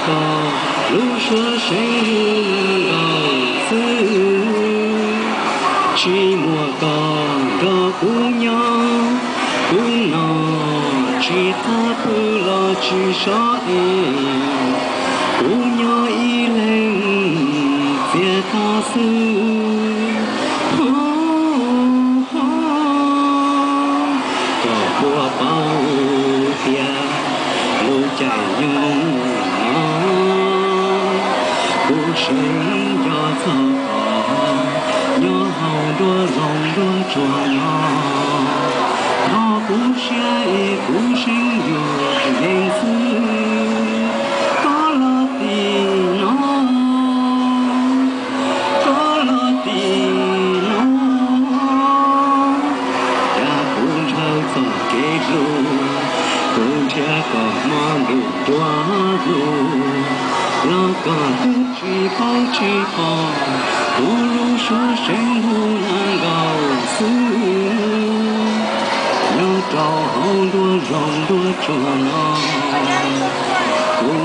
Koj lub suab seev hu nkaus xwb, tsis muaj koj nrog kuv nyob, kuv no tsis txhob pw los tsis so es, kuv nyob ib leeg txias to xwb. Koj puas paub tias lub caij nyoog no kuv seev nco txog koj, nyob hauv nruab zoov nruab tsuag no, thov kuv siab es kuv seev yus yees xwb. Koj los tim no, koj los tim no, cas kuv ntshaw txoj kev hlub, kuv nrhiav koj hmo ntuj nruab hlub, los koj twb tsis paub tsis pom kuv lub suab seev hu nkaus xwb, nyob rau hauv nruab zoov nruab tsuag no, kuv